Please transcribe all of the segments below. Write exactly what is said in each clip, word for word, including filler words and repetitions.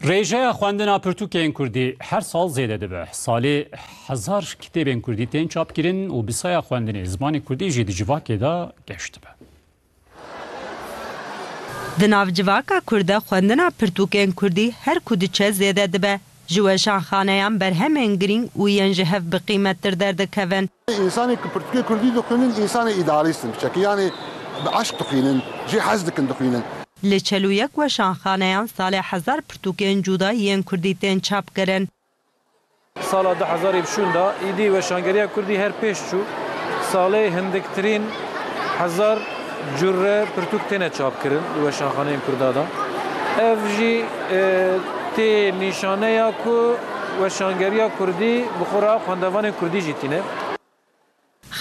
Rêjeya xwendina pirtûkên kurdî her sal zêde dibe. Salê hezar kitêbên kurdî tên çapkirin û bi saya xwendinê zimanê kurdî jî di civakê de geş dibe. Di nav civaka Kurd de xwendina pirtûkên kurdî her ku diçe zêde dibe. Ji weşanxaneyan berhemên girîng û yên ji hev bi qîmettir derdikevin. Însanê ku pirtûkê kurdî dixwînin, însanê îdealîst in piçekî. Yanî bi eşq dixwînin, jê hez dikin dixwînin. Li çel û yek weşanxaneyan salê hezar pirtûkên cuda yên kurdî tên çapkirin. Sala du hezarî bi şûn de, îdî weşangeriya kurdî her pêş çû. Salê hindiktirîn hezar cure pirtûk têne çapkirin li weşanxaneyên kurda de. Ev jî, e, tê nîşaneya ku weşangeriya kurdî bi xwe re xwendevanên kurdî jî tîne.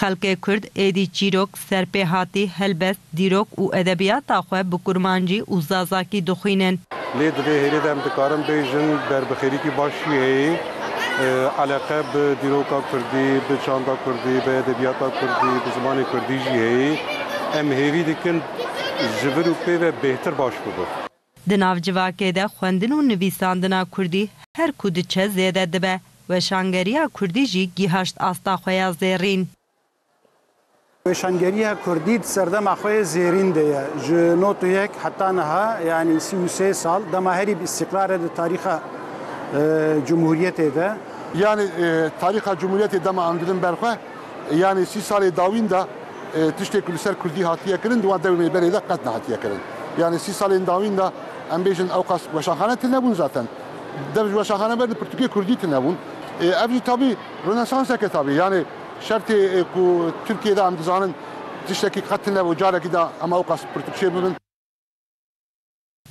Xelkê Kurd êdî çîrok, serpêhatî, helbest, dîrok û edebiyata xwe bi kurmancî û zazakî dixwînin. Lê di vê hêlê de em dikarin bêjin ber bi xêrîkî baş jî heye. E, eleqe bi dîroka kurdî, bi çanda kurdî, bi edebiyata kurdî, bi zimanê kurdî jî heye. Em hêvî dikin ji vir û pê ve bêhtir baş bibe. Di nav civakê de xwendin û nivîsandina kurdî her ku diçe zêde dibe. Weşangeriya kurdî jî gihaşt asta xwe ya zêrîn. Weşangeriya kurdî di serdema xwe yê zêrîn de ye. Ji nod û yek heta niha, yanî sî û sê sal, dema herî bi îstîqrar e di tarîxa, e, cumhuriyetê de. Yanî, e, tarîxa cumhuriyetê dema em didin ber xwe, yanî sî salê dawîn de, e, tiştê ku li ser kurdî hatiye kirin, di wan dewê mêberê de qet nehatiye kirin. Yanî sî salên dawîn de em bêjin ewqas weşanxane tune bûn zaten. Dev ji weşanxane ber li pirtûkê kurdî tune bûn. E, ev jî tabî Rönesanseke tabî, yanî şertê, e, ku Tirkiyê de em dizanin tiştekî qet tune bû, carekî de em ewqas pirtûk çêbibin.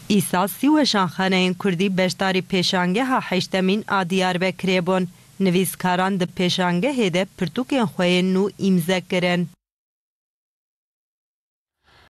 Îsal sî weşanxaneyên kurdî beşdarî pêşangeha heştemîn a Diyarbekirê bûn. Nivîskaran di pêşangehê de pirtûkên xwe yên nû îmze kirin.